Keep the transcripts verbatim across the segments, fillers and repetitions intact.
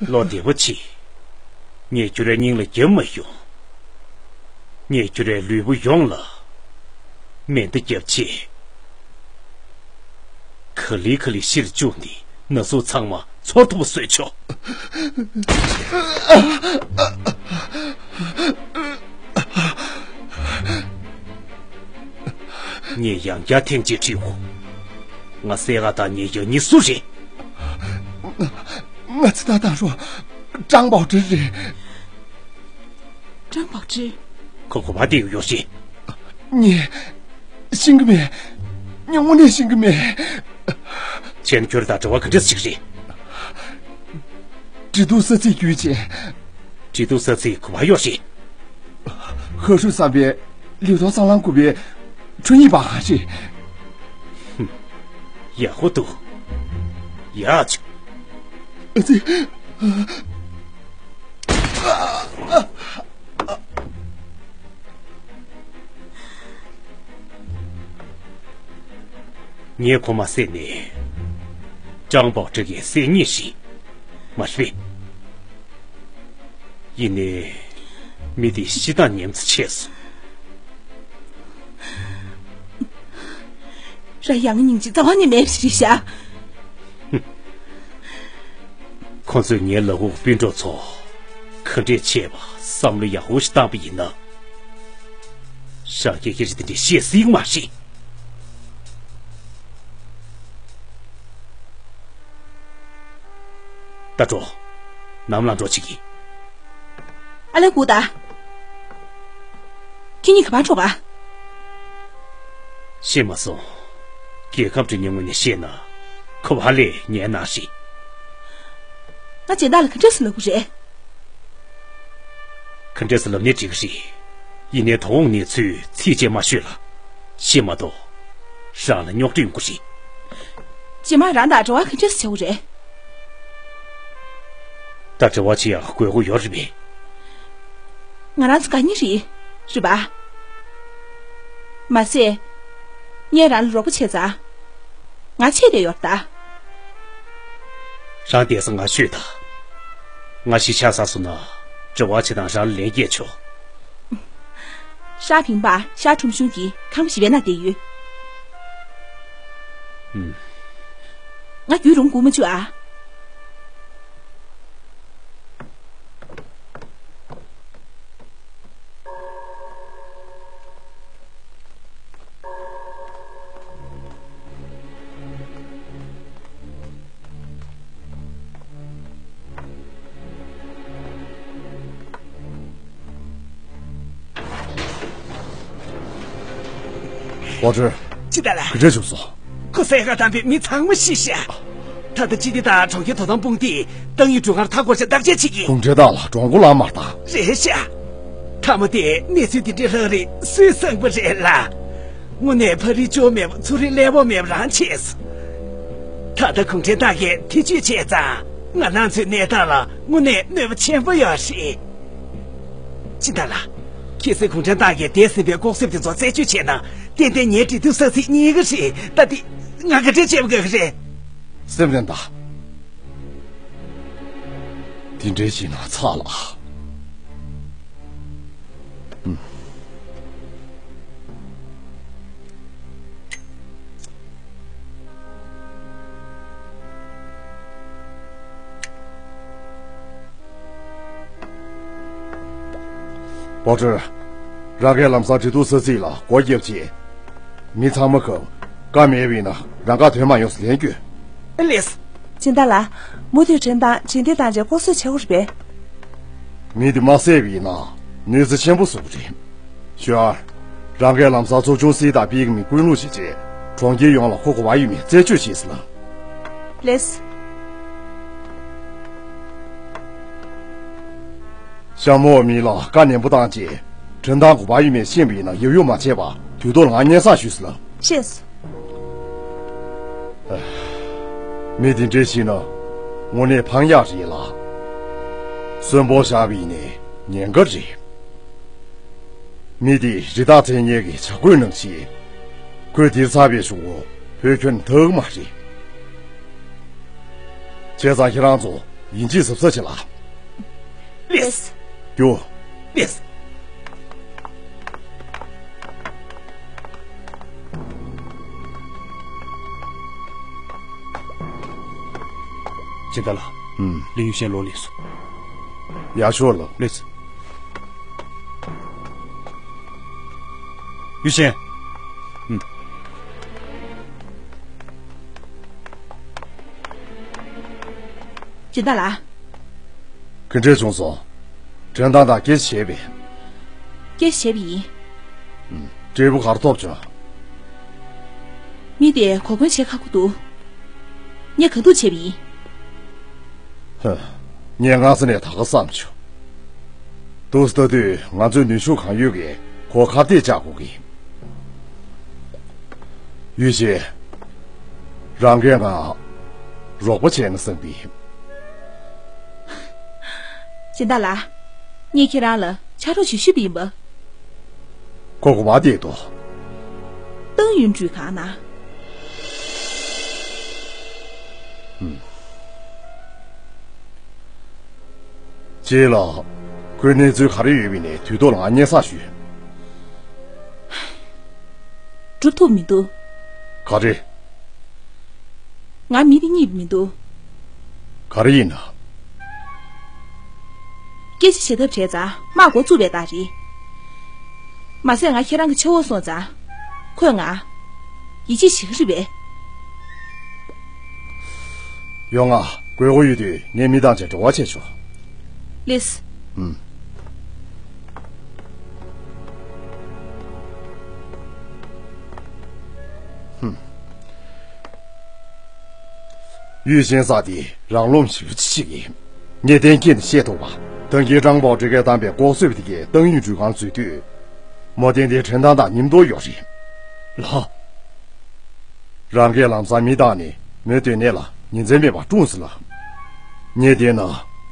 བློ་བདེ་པོ་བྱེད། ངས་ཁྱོད་རའི་སྙིང་ལ་རྒྱབ་མ་ཡོང་། ངས་ཁྱོད་རའི་ལུས་པོ་ཡོངས་ལ་མེ་མདའ་བརྒྱབ་བྱས། ག་ལེ་ག་ལེ་ཤི་ལ་བཅུག་ནས་ན་ཟུག་ཚང་མ་ཚོར་ཐུབ་པ་བཟོས་ཆོག། ངས་ཡང་བསྐྱར་ཐེངས་གཅིག་དྲིས་གོ། ང་སྲས་ཨ་དང་ངའི་ཡང་སྙིང་སུ་རེད། ང་ཚོ་ད་དང་རོ། ཀྲང་པའོ་ཀྲི་རེད། ཀྲང་པའོ་ཀྲི། ཁོ་གོ་བ་དེ་ཡོད་ཤི། ངས་ཤེས་ཀྱི་མེད། ངས་དངོས་གནས་ཤེས་ཀྱི་མེད། ཁྱེད་ཁྱོད་ད་དྲི་བ་ག་འདྲས་ཞིག་རེད། འབྲེལ་གཏུག་ས་ཚིགས་བརྒྱུད་བྱས། འབྲེལ་གཏུག་ས་ཚིགས་གོ་བ་ཡོད་ཤི། ཧ་ཧྲུ་བསམ་པའི་ལིའུ་ཐོ་སང་ལང་དགུ་པའི་འཕྲུལ་རྙིང་པ་གང་རེད། ཧུམ། ཡག་པོ་འདུག། ཡག་བྱུང་། ཨ་ཙི། ངས་ཁོ་མ་བསད་ནས། ཀྲང་པའོ་ཀྲི་གི་སྲས་གཉིས་ཤིག་མ་རེད་པས། ཡིན་ནའི། མི་དེ་ཤི་སྟངས་ཉམས་ཚོད་ཆེ་སོང་། ར་ཡང་སྙིང་རྗེ་རྩ་བ་ནས་མེད་པ་ཞིག་རེད་ཤག། ཁོ་ཚོས་ངའི་ལག་འོག་སྤུན་གྲོགས་ཚོ་ག་འདྲས་བྱས་པ་བསམ་བློ་ཡག་པོ་ཞིག་བཏང་པ་ཡིན་ན། རང་སྐྱེ་ཁྱེད་ཀྱིས་དེ་འདྲས་བཤད་སྲིད་མ་རེད། ད་འགྲོ། ནམ་ལངས་འགྲོ་བྱེད་ཀྱི། ཨ་ལན་སྒུག་ད། ཁྱེད་གཉིས་ག་པར་འགྲོ་ག། ཤེས་མ་སོང་། རྒྱལ་ཁབ་འདྲ་མཉམ་ངོས་ནས་བཤད་ན། ཁོ་བ་ལས་ཉན་ན་ཞིག། ང་སྦྱིན་བདག་ལ་ག་འདྲས་སེ་ལབ་དགོས་རེད། ག་འདྲས་སེ་ལབ་ནའི་འགྲིག་གི་རེད། ཡིན་ནའི་དོ་དགོང་གནས་ཚུལ་ཚིག་གཅིག་མ་ཤོད་ལ། ཤེས་མ་གཏོགས། རང་ལ་རྙོག་དྲ་ཡོང་གི་རེད། རྗེས་མ་རང་དང་འབྲེལ་བ་ག་འདྲས་སེ་བྱེད་དགོས་རེད། ད་འབྲེལ་བ་བྱེད་ཡག་དགོས་མཁོ་ཡོད་རེད་པས། ང་རང་ཚོ་དགའ་ཉེ་རེད། རེད་པ། མ་ཟད། ངས་རང་ལ་རོགས་པ་བྱས་ཙང་། ང་ཆེད་དུ་ཡོད་ད། རང་བསྡད་ས་ང་ཤོད་ད། ང་གཞིས་ཆགས་ཚར་སོང་ན་འབྲེལ་བ་བྱེད་དང་རང་ལ་ལན་སྐྱེལ་ཆོག། ཤར་ཕིང་པ་ཤར་ཁྲོམ་གཞུང་གི་ཁང་པ་བཞི་པའི་ནང་བསྡད་ཡོད། ཨུམ། ང་རྒྱུན་རུང་སྒུག་མ་བཅུག་ཨ། པོ་ཏྲི། ཅི་ད་ལ། ག་འདྲ་བྱུང་སོང་། ཁོ་སྲས་ཨ་དམ་པའི་མི་ཚང་མ་ཤི་ཤག། ད་ལྟ་སྤྱི་བདེ་དང་གྲོང་ཁྱེར་དོ་དམ་དཔུང་སྡེས་ཏང་ཡོན་སྒྲུབ་ཁང་མཐའ་སྐོར་བྱས་བརྟག་དཔྱད་བྱེད་ཀྱི། གུང་ཁྲན་ཏང་ལ་གྲོང་སྐོར་ལ་མ་བཏང་། རེད་ཤག། མཐའ་མ་དེ་གནས་ཚུལ་འདི་འདྲའི་ལྷག་རེད། སུས་གསུངས་པ་རེད་ལ། དངོས་གནས་ཕ་རི་ཅོ་མེད་པ་ཚུ་རི་ཀླད་པོ་མེད་པ་རང་བྱས་སོང་། ད་ལྟ་གུང་ཁྲན་ཏང་གིས་ཐེ་བྱུས་བྱས་ཙང་། ང་རང་ཚོའི་གནས་སྟངས་ལ་དངོས་གནས་གནོད་པ་ཆེན་པོ་ཡོད་རེད། ཅི་ད་ལ། ཁྱེད་ཚོས་གུང་ཁྲན་ཏང་གིས་འདས་ཟིན་པའི་ལྐོག་གསོད་དེ་ཚོ་རྩད་གཅོད་བྱས་ན། ཏན་ཏན་ངའི་འབྲེལ་གཏུག་ས་ཚིགས་རྙེད་ཀྱི་རེད། ད་དེ་ང་ག་འདྲས་བྱེད་པ་དགའ་གི་རེད། སེམས་ལྡན་ད། དེ་འདྲས་བྱས་ན་ཚར་ལ། པོ་ཏྲི། རང་གིས་ལམ་སང་འབྲེལ་གཏུག་ས་ཚིགས་ལ་སྒོ་བརྒྱབ་རྗེས། མི་ཚང་མ་གབ། བཀའ་མེད་པ་ཡིན་ན་རང་དགར་དོན་མ་ཡོང་ས་ལན་སྐྱོན། ལགས་སོ། སྦྱིན་བདག་ལགས། མུ་མཐུད་ཁྲིམས་དང་རྗེས་འདེད་བཏང་རྗེས་ལྐོག་གསོད་བྱེད་དགོས་རེད་པས། མི་དེ་མ་བསད་པ་ཡིན་ན་གནོད་འཚེ་ཆེན་པོ་བཟོ་གི་རེད། ཞུ་ཨར། རང་གིས་ལམ་སང་ཚོགས་ཆུང་སི་དང་པིག་མི་བཀོད་ལུགས་བྱེད་ཆེད་གྲོང་ཁྱེར་ཡོངས་ལ་ཁོ་གོ་བ་ཡོད་མེད་རྩད་གཅོད་བྱེད་ཟེར་ལ། ལགས་སོ། ཤ་མོ་མི་ལ་བཀའ་ནན་པོ་བཏང་རྗེས། ཁྲིམས་དང་གོ་བ་ཡོད་མེད་ཤེས་པ་ཡིན་ན་ཡབ་ཡུམ་མ་བྱས་པ་དུས་ཐོག་ལ་ང་སྙན་སེང་ཞུས་ཟེར་ལ། ཤེས་སོང་། མི་དེ་འདྲ་ཞིག་ན་དངོས་གནས་ཕངས་ཡག་རེད་ལ། གསོན་པོ་བཞག་པ་ཡིན་ནའི་ཉེན་ཁ་རེད། མི་དེ་རི་དྭགས་མཚན་སྙན་གྱི་བྱ་རྒོད་ནང་བཞིན། ཁོས་དེར་ཚར་བའི་གཞུག་གུ་བོད་ཁྱོན་ཐག་མ་རེད། བྱས་ཙང་ཁྱེད་རང་ཚོ་ཡིན་གཅིག་གཟབ་གཟབ་བྱེད་ལ། ལེས། རྒྱུགས། ལེས། སྦྱིན་བདག་ལགས། ཨུམ། ལིའུ་ཡུས་ཤན་ལོག་སླེབས་སོང་། ཡར་ཤོག་ལགས། ལེས། ཡུས་ཤན། ཨུམ། སྦྱིན་བདག་ལགས། ག་འདྲས་བྱུང་སོང་། ཁྲིན་ཏང་ཏང་སྐད་ཆ་བྱས་པས། སྐད་ཆ་བྱས་པ་ཡིན། ཨུམ། འབྲས་བུ་ག་རེ་ཐོབ་བྱུང་། མི་དེ་གོ་སྐོན་བྱེད་ཁག་པོ་འདུག་ངས་ག་འདུག་བྱས་པ་ཡིན། ཧ། ངས་སྔ་ས་ནས་ད་ག་བསམ་བྱུང་། འདུག་སེ་ལྟ་དུས་ང་ཚོས་ནུས་ཤུགས་གང་ཡོད་ཀྱིས་ཁོ་ཁ་གཏད་བཅག་དགོས་ཀྱི། ཡུས་ཤན། རང་གིས་ང་རོགས་པ་བྱས་ན་བསམ་གྱི། སྦྱིན་བདག་ལགས། ངས་ཁྱེད་རང་ལ་ཕྱག་རོགས་ཞུ་ཞུས་པ་ཡིན་པ། ཁོ་གོ་མ་བསྡད་དོ། ཏང་ཡུན་ཀྲུའུ་གང་ན། ཧུམ། རྗེས་ལ་ཁོའི་གནས་ཚུལ་ག་རེ་ཡོད་པ་ནས་དུས་ཐོག་ལ་ང་སྙན་སེང་ཞུས། སྒྲུབ་ཐུབ་མི་འདུག་ག་རེ། ང་མི་དེ་རྙེད་མི་འདུག་ག་རེ་ཡིན་ན། སྐད་ཆ་བྱེད་ཐབས་བྲལ་ཙང་དམག་འགོ་བཙུགས་པའི་རྟགས་རེད། མ་ཟད་ང་ཁྱེད་རང་གི་ཆེ་བོ་སོང་ཙང་། ཁོས་ང་ཡིད་ཆེས་བྱེད་ཀྱི་རེད་པས། ཡོང་ང་། དགོས་མཁོ་ཡོད་དུས་ངས་མི་བཏང་བྱས་འབྲེལ་བ་བྱས་ཆོག་ལེས། ཨུམ། ཧུམ། ཡུས་ཤན་ས་དེ་རང་རློམ་ཞེ་པོ་ཅིག་ཡིན། ངས་གཏན་འཁེལ་ནས་བཤད་ཐུབ་པ། ད་གིན་ཀྲང་པའོ་ཀྲི་གིས་བཏང་པའི་ལྐོག་གསོད་པ་དེ་གས་ཏང་ཡུན་ཀྲུའུ་སྒང་འཛུལ་དུས། མོ་ཏན་ཏན་ཁྲིན་ཏང་ཏང་མཉམ་དུ་ཡོད་རེད། ལགས། རང་གིས་ལམ་སང་མི་བཏང་ནས་མོའི་སྡོད་གནས་ལ་ཉིན་མཚན་མེད་པར་སྲུངས་ཟིན་ལ། ངས་བལྟས་ན་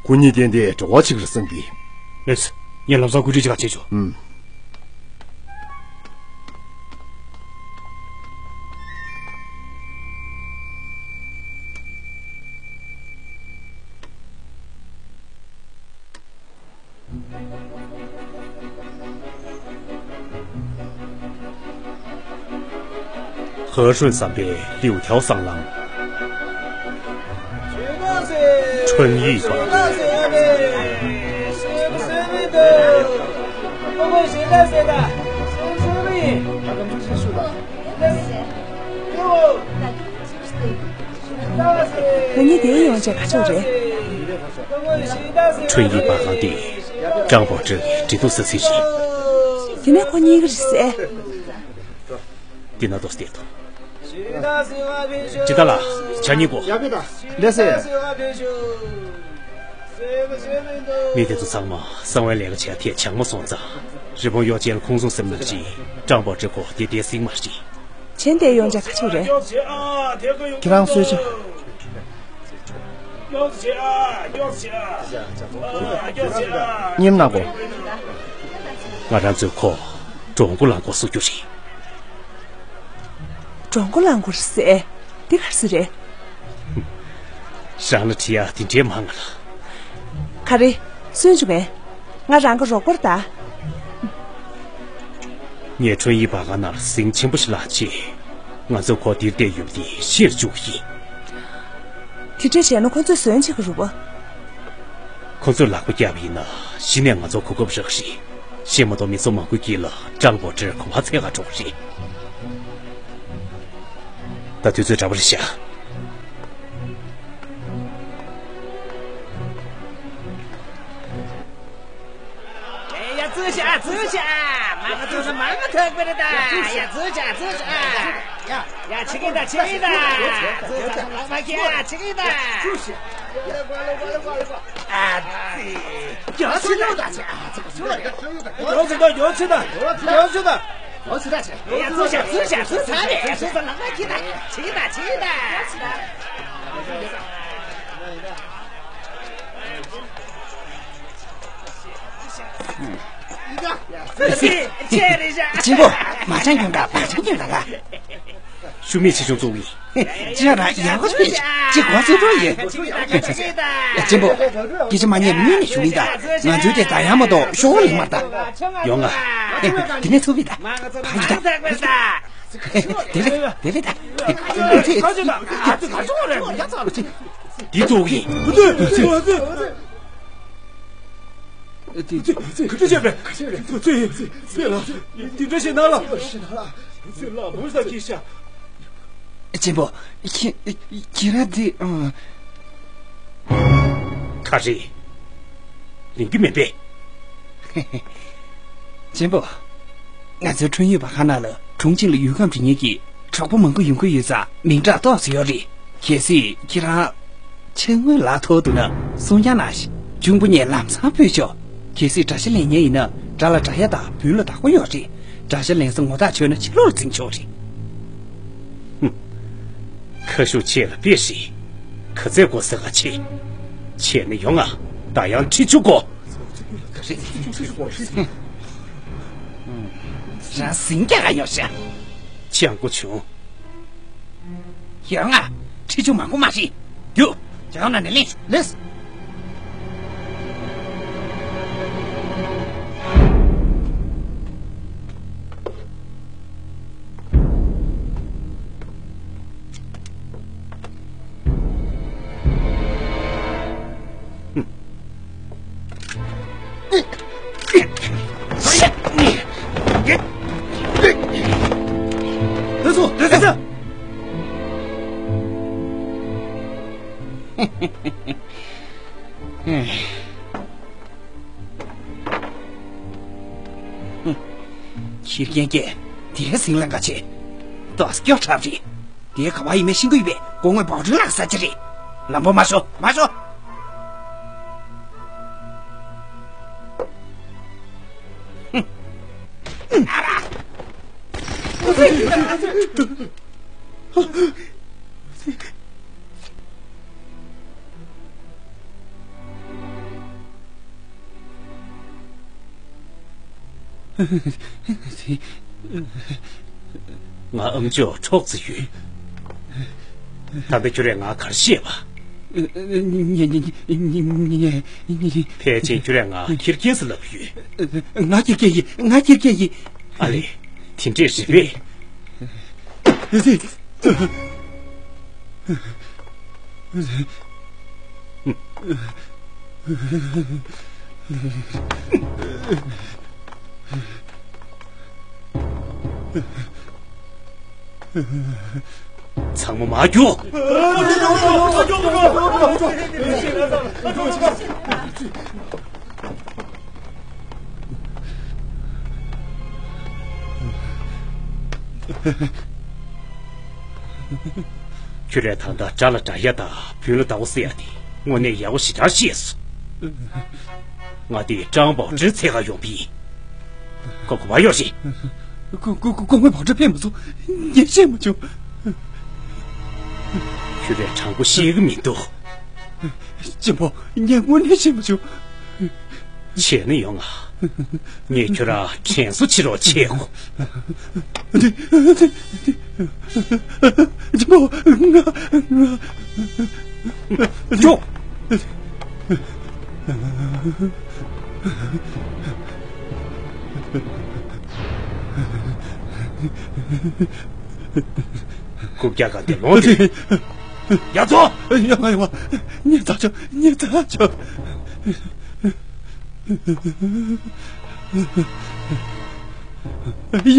ཁོ་གཉིས་ཏན་ཏན་འབྲེལ་བ་བྱེད་ཀྱི་རེད་བསམ་གི། ལགས་སོ། ངས་ལམ་སང་བཀོད་སྒྲིག་བྱེད་ག་བྱེད་ཆོག་ཨུམ། ཧེ་ཧྲུན་ཟམ་པའི་ལིའུ་ཐའོ་སྲང་ལམ། ཁྲོན་ཡིག་པ། ཁོ་གཉིས་དེ་ཡོང་བྱས་ག་ཕྱོགས་རེད། ཁྲོན་ཡིག་པ་གང་དེ་ཀྲང་པོ་ཀྲི་འབྲེལ་གཏུག་ས་ཚིགས་རེད། དེ་ནས་ཁོ་གཉིས་ཀྱི་རེད་ཟེར། འདི་ན་ཏོག་སྟེར་དང་། ཇི་ལྟར་ལ་བྱ་གཉིས་པོ། ཡག་པོ་དང་། ལེ་སེ། མི་དེ་ཚོ་ཚང་མ་གསང་བའི་ལས་ཀ་བྱས་ཐད་བྱང་མ་སོང་ཙང་། རི་བོང་གཡོག་ཅན་ལ་ཁོང་སྲུང་ཟེར་ནང་བཞིན་ཀྲང་པོ་ཀྲི་ཁོ་དེ་དེ་སྲིང་མ་རེད། ཆེན་དེ་ཡོང་བྱས་ག་ཕྱོགས་རེད། ཁྱེད་རང་གསོལ་ཆ། ཉིམ་ནག་པོ། ང་རང་ཚོས་ཁོ་གྲོང་ཁོ་ལ་འགོ་སུ་རྒྱུ་རེད། གྲོང་ཁོ་ལ་འགོ་རེད་ཟེར། འདི་ག་རེ་ཟེར་རེད། རང་ལ་དྲི་ཡག་དེ་འདྲའི་མང་ང་ལ། ག་རེ། སུན་ཆུ་མེད། ང་རང་གི་རོགས་པར་གདའ། ངས་ཁྲོན་ཡིག་པ་གང་ནར་ཟིང་ཆེན་པོ་ཞིག་བསླངས་རྗེས། ང་ཚོ་ཁོ་འདིར་བསྡད་ཡོད་པ་དེ་ཤེས་རྒྱུ་ཡིན། དེ་འདྲ་བྱས་ན་ཁོ་ཚོས་བཟོན་བྱེད་ཀྱི་རེད་པ། ཁོ་ཚོས་ལག་པ་བརྒྱབ་པ་ཡིན་ན་གཞི་ནས་ང་ཚོ་གོ་སྐབས་རག་རེད། ཤེས་མ་གཏོགས་མི་ཚོ་མང་པོའི་དཀྱིལ་ལ་ཀྲང་པོ་ཀྲིར་གོ་བ་འཚོལ་ག་འགྲོ་གི་རེད། ད་དུས་ཚོད་འདྲ་པོ་རེད་ཤག་ཡ་ཡ་ཙི་ཤ་ཙི་ཤ། མ་ག་ཙི་ཤ་མ་ག་ཐག་པ་རེད་ད། ཡ་ཙི་ཤ་ཙི་ཤ། ཡ་ཡ་ཆི་གི་ད་ཆི་གི་ད། ཙི་ཤ་ལག་མ་ཁྱེར་ཆི་གི་ད། ཨ་ཙི། ཡ་ཙི་ད་ཡ་ཙི་ད་ཡ་ཙི་ད་ཡ་ཙི་ད། ཡ་ཙི་ཤ་ཙི་ཤ་ཙི་ཤ་ལག་མ་ཁྱེར་ད་ཆི་གི་ད་ཆི་གི་ད། ཅི་གོ། མ་ཅང་ཁྱོད་འདྲ་མ་ཅང་ཁྱོད་འདྲ། ཤུ་མེད་ཆེ་ཆུང་གཙོ་བོ་ཡིན། ཅི་ཡང་རང་ཡག་པོ་ཞིག་ཅི་གོ་ཚོད་འགྲོ་ཡིན། གཅེན་པོ། སྐད་ཆ་མ་ཉན་མི་ཉན་ནས་ཞུ་ཡིན་ད། ང་ཚོའི་དེ་ད་ཡང་མ་གཏོགས་ཤོག་ལེགས་མ་ད། ཡོང་ང་། དེ་ནས་ཚུགས་པའི་ད། ཕ་གི་ད། དེ་རེད་དེ་རེད་ད། འདི་ཚོ་ཡིན། ག་འདྲ་བྱས་པས། ཚེ་ཚེ་ལ་འདི་འདྲ་ཞིག་ན་ལ། ཚེ་ལ་མུ་ས་ཁྱི་ཤ། གཅེན་པོ། ཁྱེད་ཁྱེད་རང་འདི་ཨང་། ག་རེ། ལེན་རྒྱུ་མེད་པས། གཅེན་པོ། ང་ཚོའི་ཁྲོན་ཡོད་པ་ཁ་ན་ལ་གྲོང་ཁྱེར་ལ་ཡུལ་ཁམས་འདྲི་མཁན་གྱི་གྲོགས་པོ་མང་པོ་ཡོང་གི་ཡོད་ཙང་མིང་གྲགས་ཏོག་ཙམ་ཡོད་རེད། གལ་སྲིད་ཁྱེད་རང་ཕྱག་དངུལ་ལག་ཐོག་འདུག་ན་གསུང་བྱ་ནང་བཞིན་གཅུང་པོ་ངས་ལམ་སང་ཕུལ་ཆོག་གལ་སྲིད་དགྲ་ཤ་ལེན་མཁན་ཡིན་ན་དགྲ་ལ་དགྲ་ཡ་དང་བུ་ལ་བདག་པོ་ཡོད་རེད། དགྲ་ཤ་ལེན་ས་ངོ་ཐག་ཆོད་ན་ཕྱི་ལོགས་ལ་འཛིང་ཆོག་རེད། ཧུམ། ཁ་ཤུགས་ཆེ་ལ་དཔེ་ཞིག་ག་ཚད་དགོས་ཟེར་ག་ཆེ། ཆེ་ནི་ཡོང་ང་། ད་ཡང་ཁྲི་ཆུ་དགོ། རང་ཟིང་རྒྱག་ག་ཡོང་ཤག་ཅང་གོ་བྱུང་། ཡོང་ང་། ཁྲི་ཆུ་མང་པོ་མ་རེད། རྒྱུགས། ཇག་ན་ནས་ལེན། ལེས། ཁྱི་རྒན་སྐྱེས་དེའི་ཟིང་ལ་འགའ་ཆེ། ཏོག་སྐྱོ་དྲགས་རེད། དེའི་ག་བ་ཡིན་མིན་ཤེས་ཀྱི་ཡོད་པས་སྐུ་ངོ་བག་གྲོའི་ལག་ས་ཆ་རེད། ལམ་པོ་མ་ཤོ་མ་ཤོ། ང་ཨམ་ཅོག་འཕྲོག་རྩིས་ཡོད། ད་ལྟ་ཁྱོད་རས་ང་ག་རེ་བཤད་པ། ཕལ་ཆེར་ཁྱོད་རས་ང་ཁྱི་རྒན་ཟེར་ལབ་ཡོད། ང་ཁྱི་རྒན་ཡིན། ང་ཁྱི་རྒན་ཡིན། ཨ་ལས། དེ་འདྲས་རེད་པས། ཚང་མ་མར་རྒྱུགས། ཁྱོད་རས་ད་ལྟ་དགྲ་ལ་དགྲ་ཡ་དང་བུ་ལ་བདག་པོ་ཟེར་ཡ་དེ་དངོས་གནས་ཡག་པོ་ཞེ་དྲག་ཤེས་སོང་། ང་དེ་ཀྲང་པའོ་ཀྲི་འཚོལ་ག་ཡོང་པ་ཡིན། ཁོ་ག་པར་ཡོད་རེད། ཁོ་ཁོ་ཁོ་ཁོ་ངའི་བག་གྲོ་ཕེབས་མ་སོང་། ངས་ཤེས་མ་བྱུང་། ཁྱོད་རས་དྲང་པོ་ཤེས་ཀྱི་མི་འདུག་གཅེན་པོ། ངས་དངོས་གནས་ཤེས་མ་བྱུང་། བྱས་ན་ཡོང་ང་། ངས་ཁྱོད་རང་དྲན་གསོ་བྱེད་རོགས་བྱེད་གོ། གཅེན་པོ། ང་ང་། ཅོ། རྐུབ་བཀྱག་ག་དེ་ལོང་དེ། ཡ་ཚོ། ཡ་ང་ཡ་ང་། ངས་ཚར་ཆོག་ངས་ཚར་ཆོག་ཡ།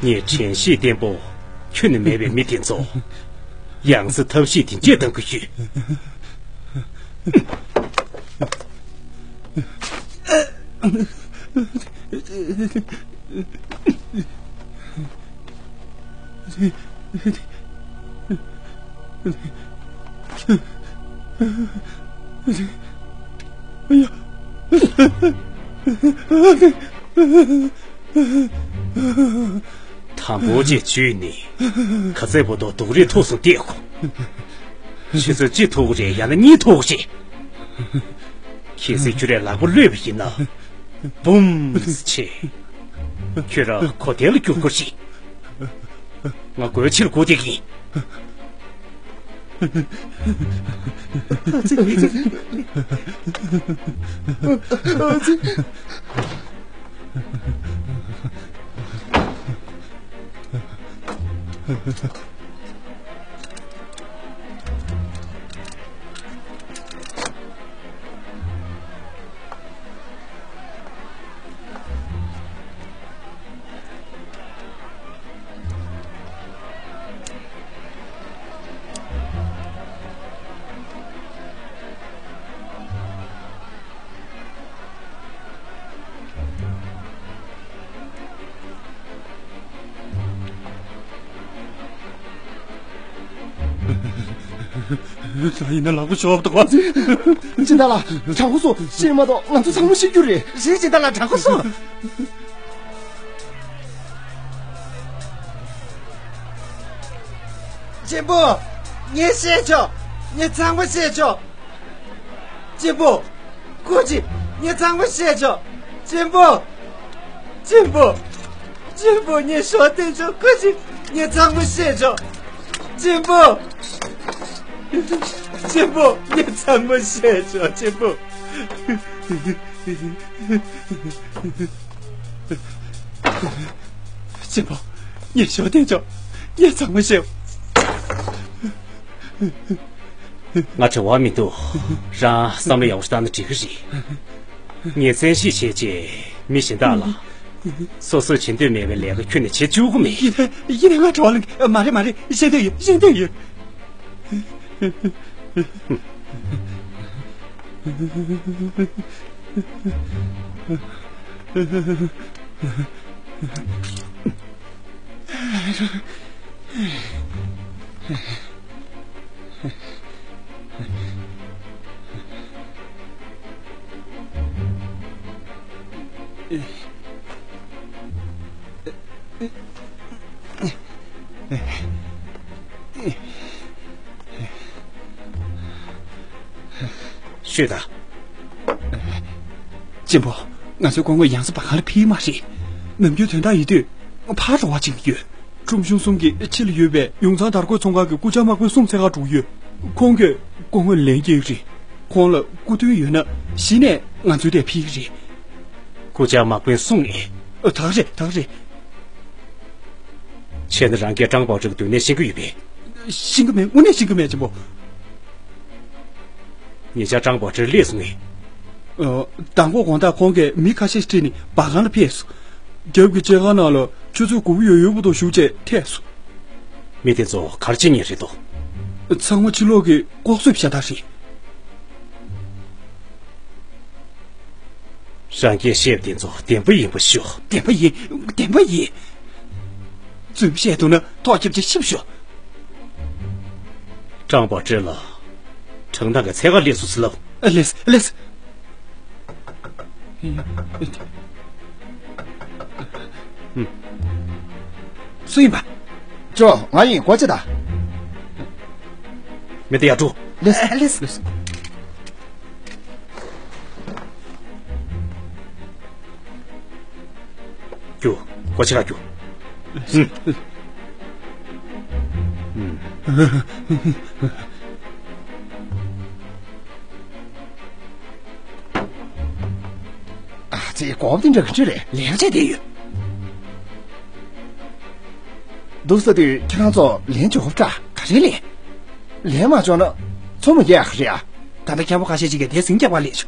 ངས་དྲན་ཤེས་བརྟན་པོ་ཁྱོན་ནས་མེད་པའི་མི་དེ་ཚོ་ཡང་སྲིད་ཐབས་ཤེས་དེ་འདྲས་གཏང་གི་ཡོད། དང་པོ་ཅིག་འཇུས་ནས་ག་ཚད་བར་དུ་སྡུག་རུས་ཐུག་སོང་བལྟས་གོ། ཆུ་ཚོད་གཅིག་ཐུག་གི་རེད། ཡང་ན་གཉིས་ཐུག་གི་རེད། གལ་སྲིད་ཁྱོད་རས་ལག་པ་གློད་པ་ཡིན་ན། བུམ་ཟེར་བྱེད། ཁྱོད་རང་གོ་དན་ལ་བསྐྱུར་དགོས་ཤིག་ང་དགོས་ཆེད་སྒུག་བསྡད་ཀྱི་ཡིན། ཡིན་ན་ལག་པ་ཤོར་བ་འདུག་ག་སྦྱིན་བདག་ལགས། དྲང་པོ་སོང་། ཤེས་མ་གཏོགས་ང་ཚོ་ཚང་མ་ཤི་རྒྱུ་རེད། རེད། སྦྱིན་བདག་ལགས། དྲང་པོ་སོང་། གཅེན་པོ། ངས་བཤད་ཆོག་ངས་ཚང་མ་བཤད་ཆོག་གཅེན་པོ། སྐུ་མཁྱེན། ངས་ཚང་མ་བཤད་ཆོག་གཅེན་པོ། གཅེན་པོ། གཅེན་པོ། ངས་ཤོར་བསྡད་ཆོག་སྐུ་མཁྱེན། ངས་ཚང་མ་བཤད་ཆོག་གཅེན་པོ། གཅེན་པོ། ངས་ཚང་མ་བཤད་ཆོག་གཅེན་པོ། གཅེན་པོ། ངས་ཤོར་བསྡད་ཆོག་ངས་ཚང་མ་བཤད། ང་བྲེལ་བ་མི་འདུག་རང་བསམ་བློ་ཡག་པོ་བཏང་ན་འགྲིག་གི་རེད། ངས་བཙན་ཤེད་བྱས་རྗེས་མི་གཞན་དག་ལ། སོ་སོས་བྱེད་འདོད་མེད་པའི་ལས་ཀ་ཁྱོན་ནས་བྱེད་བཅུག་གི་མེད། ཡིན་ན་ཡིན་ན་ང་བྲེལ་བ་ལངས་ཀྱི་མ་རེད། མ་རེད། བཤད་འདོད་ཡོད། བཤད་འདོད་ཡོད། ཤོད་དང་། གཅེན་པོ། ང་ཚོའི་སྐུ་ངོ་ཡང་སེ་བ་གང་ལ་ཕེབས་མ་རེད། ནམ་རྒྱུན་དོན་དག་ཡོད་དུས་ཕར་འགྲོ་བ་ཅིག་ཡོད། ཁྲོམ་གཞུང་གསུམ་གྱི་ཕྱི་ལ་ཡོད་པའི་ཡུང་ཚང་དར་གོས་ཚོང་ཁང་གི་སྐུ་བཅར་དམག་དཔོན་སུང་འཚོལ་ག་འགྲོ་གི་ཡོད། ཁོང་གིས་སྐུ་ངོ་ལན་སྐྱེལ་གྱི་རེད། ཁོང་ལ་སྐུ་མདུན་ཡོད་ན་གཞི་ནས་ང་ཚོའི་ཐད་ཕེབས་ཀྱི་རེད། སྐུ་བཅར་དམག་དཔོན་སུང་ཨེ། ཨ། ད་ག་རེད། ད་ག་རེད། བྱས་ན་རང་གིས་ཀྲང་པའོ་ཀྲི་གི་སྡུག་བསྔལ་ཤེས་ཀྱི་ཡོད་པས། ཤེས་ཀྱི་མེད། དངོས་གནས་ཤེས་ཀྱི་མེད། གཅེན་པོ། ཉེ་ཆར་ཀྲང་པའོ་ཀྲི་སླེབས་སོང་ངས། ཨ། མདང་དགོང་དགོང་དག་ཁོང་གིས་མི་ཁ་ཤས་ཁྲིད་ནས་བ་གང་ལ་ཕེབས་སོང་། རྒྱབ་ཀྱི་སྐྱེས་སྐར་ནང་ལ་ཆུ་ཚོད་དགུ་པ་ཡོལ་ཡོལ་བར་དུ་བཞུགས་བྱས་ཐད་སོང་། མི་དེ་ཚོ་ག་རེ་བྱེད་མཁན་རེད་དོ། ཚང་མ་ཕྱི་ལོགས་ཀྱི་ལྐོག་གསོད་བྱ་དག་རེད། རང་གིས་བཤད་པ་དེ་ཚོ་བདེན་པ་ཡིན་པ་ཤོད། བདེན་པ་ཡིན། བདེན་པ་ཡིན། རྫུན་བཤད་འདུག་ན་ཐོག་རྒྱབ་བྱས་ཤི་བ་ཤོག་ཀྲང་པའོ་ཀྲི་ལ་ཁྲང་ཐང་གི་འཚོལ་ག་སླེབས་སོང་ཟེར་ལབ། ཨ། ལགས་སོ། ལགས་སོ། སུ་ཡིན་པ། ཅོ། ང་ཡིན། སྒོ་ཕྱེ་དང་། མི་དེ་ཡར་འགྲོ། ལགས་སོ། ལགས་སོ། རྒྱུགས། སྒོ་ཕྱེ་ག་རྒྱུགས། ཨ་ཙི། གོ་བ་འདི་འདྲ་ག་ཅི་རེད། ལས་ཀ་བྱས་བསྡད་ཡོད། འདུག་ས་དུས་ཁྱེད་རང་ཚོ་ལན་འཇོག་དྲ། ག་རེ་ལན། ལན་མ་འཇོག་ན་ཚོང་མ་རྒྱག་ཡག་རེད་ཨ། ད་ལྟ་རྒྱལ་པོ་ཁ་ཤས་ཅིག་གིས་དེ་ཟིང་རྒྱག་པ་ལས་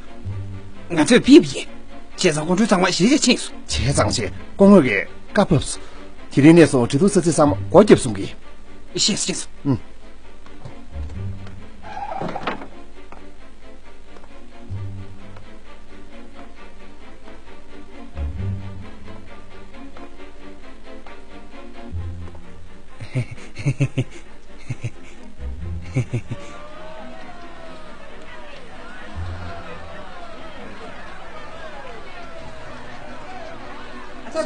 བྱུང་། ང་ཚོས་ཕུད་པ་ཡིན། བྱས་ཙང་སྐུ་མགྲོན་ཚང་མ་གཞིས་ཆགས་ཕྱིན་སོང་། བྱས་ཙང་བྱས། སྐུ་ངོ་གིས་བཀའ་ཕབ་སོང་། དེ་རིང་ནས་བཟུང་འབྲེལ་གཏུག་ས་ཚིགས་ཚང་མ་སྒོ་བརྒྱབ་གསུང་གི། ཤེས་སོང་། ཤེས་སོང་། ཨུ།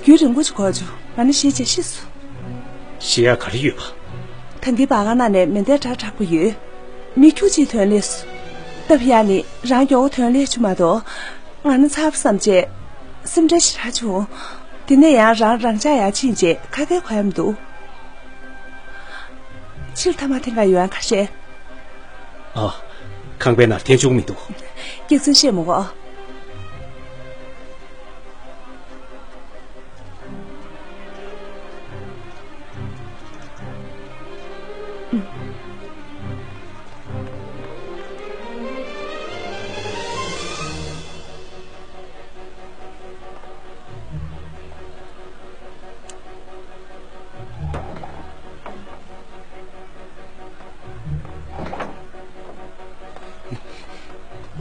རྒྱུན་རིང་པོ་ཅིག་འགོར་བྱུང་། ང་ནི་ཞེད་བྱས་ཤི་སོང་། ཞེད་ཡག་ག་རེ་ཡོད་པ། ད་གིན་སྦ་ཁང་ནང་ནས་མེ་མདའི་སྒྲ་གྲགས་པ་ཡོད། མི་ཁྱུ་གཅིག་ཐོན་སླེབས་སོང་། སྟབས་ཡག་ནི་རང་མགྱོགས་པོ་ཐོན་སླེབས་བྱུང་མ་གཏོགས། ང་ནི་ཚ་པོ་བསམ་བྱས། སེམས་ཁྲལ་ཞེ་དྲག་བྱུང་། དེ་ནས་ཡང་རང་རང་འཇགས་ཡར་ཕྱིན་རྗེས་ཁ་སྐད་གོ་ཡ་མི་འདུག་ཕྱིར་ཐ་མག་འཐེན་ག་ཡོང་ཡ་ཁ་ཤས། ཨ། ཁང་པའི་ནང་འཐེན་ཆོག་མི་འདུག་སྐྱག་རྫུན་བཤད་མི་དགོས།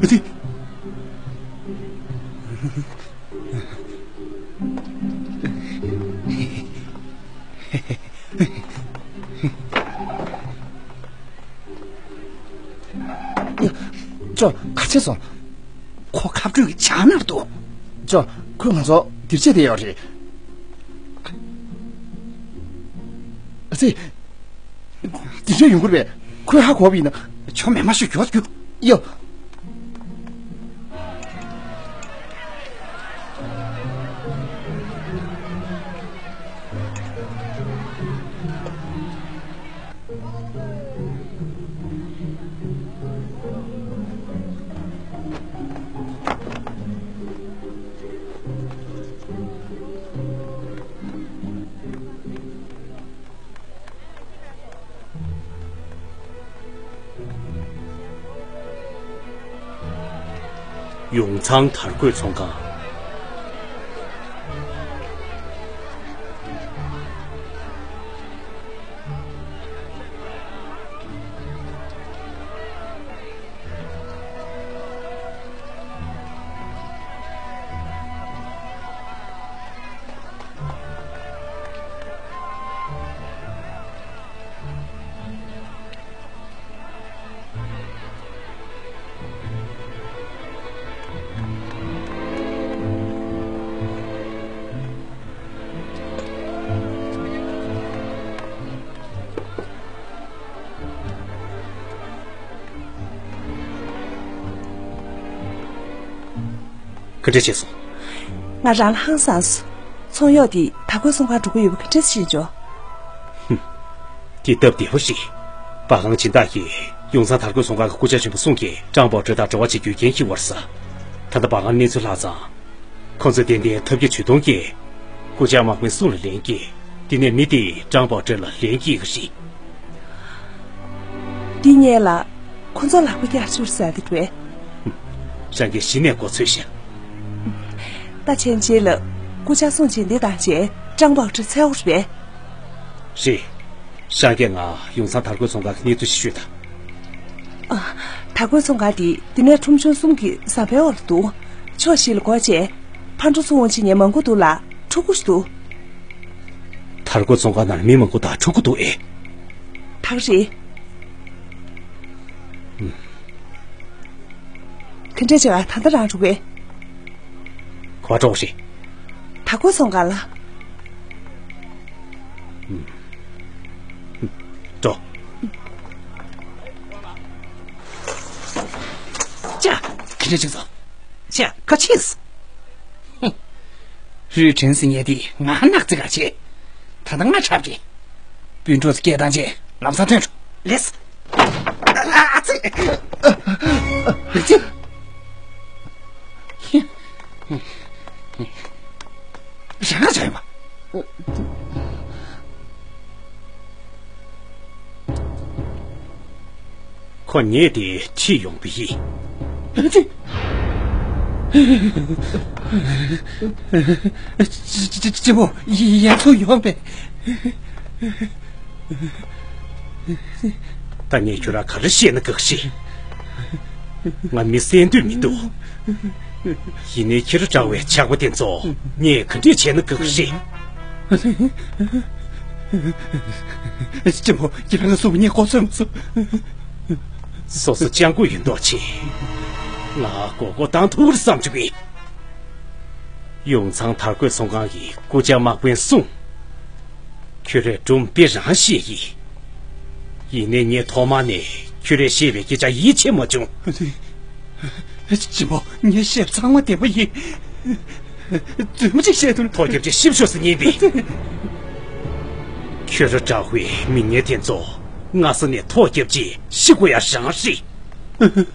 ཨ་ཙི། ཅོ། ག་ཆེ་སོང་། ཁོ་ཁ་སྤྲོད་ཀྱི་ཇག་ནར་འདུག་ཅོ། ཁོས་ང་ཚོ་སྒེར་གཅོད་བྱས་ཡོད་རེད། ཨ་ཙི། དེ་འདྲ་ཡོང་གི་རེད་པས། ཁོས་ཧ་གོ་བ་ཡིན་ན། ཁྱོད་མེད་མ་ཤོད། མགྱོགས་རྒྱུགས། ཡོ། ཡུང་ཚང་དར་གོས་ཚོང་ཁང་། ག་འདྲ་བྱས་སོང་། ང་རང་ལ་ཧང་སངས་སོང་། ཚོང་གཡོག་དེ་དར་གོས་ཚོང་ཁང་འགྲོ་གི་ཡོད་པ་ག་འདྲ་ཤེས་བྱུང་། ཧུམ། དེ་སྟབས་བདེ་པོ་ཞིག་སྦ་ཁང་སྦྱིན་བདག་གིས་ཡུང་ཚང་དར་གོས་ཚོང་ཁང་གི་སྐུ་བཅར་གཞོན་པ་སུང་གིས་ཀྲང་པའོ་ཀྲི་དང་འབྲེལ་བ་བྱེད་རྒྱུའི་འགན་འཁྱེར་བ་རེད་ཟེར། ད་ལྟ་སྦ་ཁང་གནས་ཚུལ་ལྷག་ཙང་། ཁོང་ཚོས་ཏན་ཏན་ཐབས་བརྒྱ་ཇུས་སྟོང་གིས་སྐུ་བཅར་དམག་མི་སུང་ལ་ལན་བསྐྱེལ། དེ་ནས་མི་དེས་ཀྲང་པའོ་ཀྲི་ལ་ལན་བསྐྱེལ་གྱི་རེད། འདི་སྔོན་ལ་ཁོ་ཚོ་ལག་པ་བརྒྱ་བཅུར་ཟ་གི་འདུག་པས། རང་གིས་གཞི་ནས་མགོ་ཚོས་ཤག་ད་ཕྱིན་ཆད་ལ་སྐུ་བཅར་སུང་ཆེན་འདི་དང་བཅས་ཀྲང་པའོ་ཀྲི་འཚོལ་དགོས་རེད་པས། རེད། རང་གིས་ང་ཡུང་ཚང་དར་གོས་ཚོང་ཁང་གི་གནས་ཚུལ་ཞིག་ཤོད་དང་། ཨ། དར་གོས་ཚོང་ཁང་འདི་འདི་ནས་ཁྲོམ་གཞུང་གསུམ་གྱི་ཟམ་པའི་འོག་ལ་འདུག་ཕྱོགས་བཞི་ལ་སྒོ་ཕྱེ། ཕར་འགྲོ་ཚུར་འོང་བྱེད་མཁན་མང་པོ་འདུག་ལ། ཕྲུ་གུ་ཞིག་འདུག་དར་གོས་ཚོང་ཁང་ནང་ལ་མི་མང་པོ་དང་ཕྲུ་གུ་འདུག་ཨེ། ད་ག་རེད། ཨུམ། དེ་འདྲ་བྱས་པ་ད་ལྟ་རང་འགྲོ་གི། ག་པར་འགྲོ་དགོས་རེད། དར་གོས་ཚོང་ཁང་ལ། ཨུམ། ཨུམ། འགྲོ། ཅག་དེ་འདྲ་བྱས་སོང་། ཅག་ཁ་ཕྱིས། ཧུམ། རུས་དྲན་ཟེར་མཁན་དེ་ང་ནག་རྩི་ག་བྱེད། ད་ལྟ་ང་འཁྲབ་ཀྱི། སྤུན་གྲོགས་སུ་སྐད་བཏང་རྗེས་ལམ་སང་ཐོན་འགྲོ། ལེགས། ཨ་ཙི། ཨ་ཙི། རང་ག་བྱས་ཡོད་པ། ཁོ་ཉལ་ཏེ་ཁྲིད་ཡོང་པ་ཡིན། ཅི། ཅི་ཅི་ཅི་མོ་ཡ་ཚོ་ཡོང་པས། ད་ངས་ཁྱོད་རང་ག་རེ་བཤད་ན་དགའ་ཤེས། ང་མི་གསན་འདོད་མི་འདུག། ཡིན་ནའི་ཁྱེད་རང་འདྲ་བའི་ཇག་པ་དེ་ཚོ་ངས་ག་འདྲས་བྱས་ན་དགའ་གི་རེད། གཅེན་པོ། ཁྱེད་རང་གསུངས་པ་ངས་གོ་ཚོད་མ་སོང་། སོ་སོ་སྤྱང་ཀི་ཡིན་མདོག་བྱེད། ང་མགོ་སྐོར་བཏང་ཐུབ་རེད་བསམ་བྱུང་གི། ཡུང་ཚང་དར་གོས་ཚོང་ཁང་གི་སྐུ་བཅར་དམག་དཔོན་སུང་། ཁྱོད་རས་སྒྲུང་དཔེ་རང་བཤད་ཡིན། ཡིན་ནའི་ངས་ཐོག་མ་ནས་ཁྱོད་རས་བཤད་པའི་སྐད་ཆ་ཡིད་ཆེས་མ་བྱུང་། གཅེན་པོ། ངས་བཤད་ཚང་མ་བདེན་པ་ཡིན། རྫུན་མ་ཅིག་བཤད་དུས། ཐོ་རྒྱབ་ཅིག་ཤི་ཤོག་ཟེར་ཉན་པས། ཁྱོད་ར་འདྲ་བའི་མི་ངན་དེ་ཚོ་སྔ་ས་ནས་ཐོ་རྒྱབ་ཅིག་ཤི་དགོས་ཡ་རང་རེད།